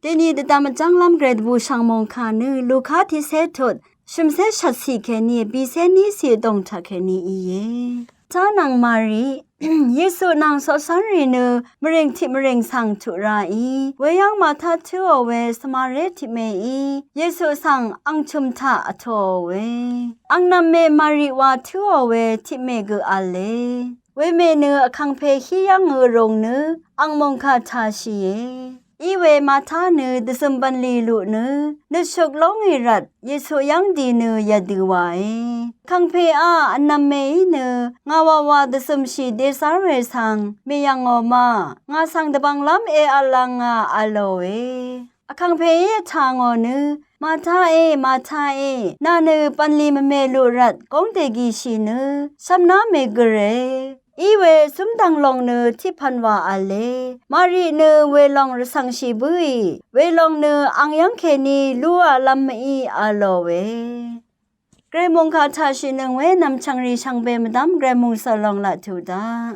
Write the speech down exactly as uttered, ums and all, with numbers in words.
Deni dvdvm vjv́nglv́m gvray dvbù shv̀ng mòngkà nø Luka tiqsé tut shø̀msé shvtcì kèní bìsé nícì vdòng taq kèní íe. Tá nvng Mari, Yesu nvng coqcv́nrì nø mvrìng tiq mvrìng svng tuq raí. Weyv́ng Mata tǿò we Svmaré tiqmeí Yesu svng ang chø̀m taq vtōò we. Ang nv̀mme Mari wa tǿò we tiqmè gø v̄le. Wemè nø vkàngpè hí yv́ngø rùng nø ang mòngkà tàshìe. Iwe Mata nø dvzø̀m bv̀nlì luq nø nøtshøk lóngì rvt Yesu yv́ng dì nø yvdø̀ wàe. Vkàngpèá vnv̀mmeí nø ngà wawa dvzø̀mshì dèzv́r we svng mèyv̀ngò ma, ngà svng dvbvnglv́m èv̄l lv̄ngà v̄lòe. Vkàngpèí vtà ngò nø, Matae, Matae, nà nø bv̀nlì mvmè luq rvt góng dègìshì nø shvmná mègø̀re. Iwe zúmdv̀ng lòng nø tiqpv̀n wà v̄le. Mari nø welòng rvcv̀ngshì bǿì, welòng nø ang yv́ng kèní lúà lv́m mví v̄lòe. Gvray mòngkà taqshìnøng we nv̀mchv̀ngrì shvngbe mvdv́m gvray mòngsø̀ lòng laq tuq daq.